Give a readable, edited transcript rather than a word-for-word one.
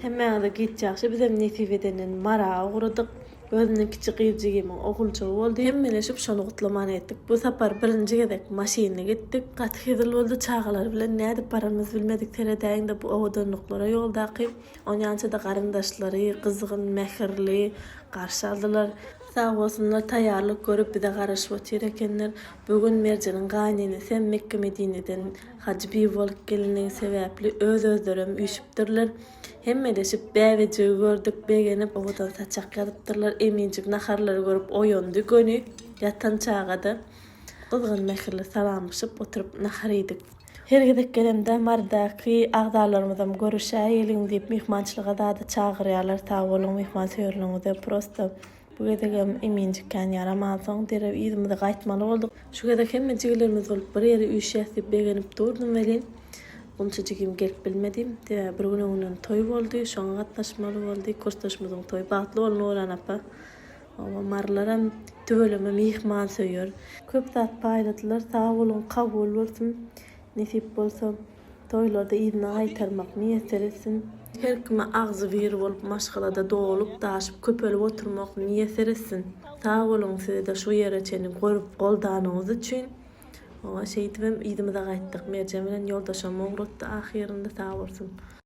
Hemmäňize giç ýagşy bizem nesip edenden Mara ugradyk. Özümden kiçi gyz jigimiň oguljygy boldy. Hemmeleşip şony gutlamana gitdik. Bu sapar birinji gezek maşynly gitdik. Gaty hezil boldy çagalar bilen nädip baranymyzy bilmedik seredäýiňde bu owadanlyklara ýoldaky. Onýança-da garyndaşlary gyzgyn mähirli garşy aldylar. Sag bolsunlar taýýarlyk görüp bize garaşyp otyr ekenler. Bu gün Merjeniň gaýynenesem Mekge-Medineden Hajy bibi bolup gelenligi sebäpli öz-özlerem üýşüpdirler. Hemmeleşip bäbejigi gördük, begenip owadan saçak ýazypdyrlar. Eminjik naharlary görüp oýandy göni ýatan çagada. Gyzgyn mähirli salamlaşyp oturyp nahar iýdik. Her gezek gelemde Marydaky agzalarymyzam görüşäýeliň diýip myhmançylyga zada çagyrýarlar sag boluň myhmansöýerligiňize prosta bu gezegem Eminjik kän ýaramansoň derrew yzymyza gaýtmaly bolduk. Şu gezek hemme jigilerimiz bolup bir ýere üýşýäs diýip begenip durdum welin Gunça jigim gelip bilmedi. Sebäbi bir gün öňünden toý boldy şoňa gatnaşmaly boldy kursdaşymyzyň toýy bagtly bol Nurana apa. Hawa marylaram tüweleme myhmansöýer. Köp zat paýladylar sag boluň kabul bolsun nesip bolsa toýlarda yzyna gaýtarmak miýesser etsin. Her kime agzybir bolup maşgalada dolup daşyp köpelip oturmak miýesser etsin. Sag boluň sizede şu ýere çenli görüp goldanyňyz üçin. Hawa şeýdibem yzymyza gaýtdyk Merjen bilen ýoldaşam ugratdy ahyrynda sag bolsun.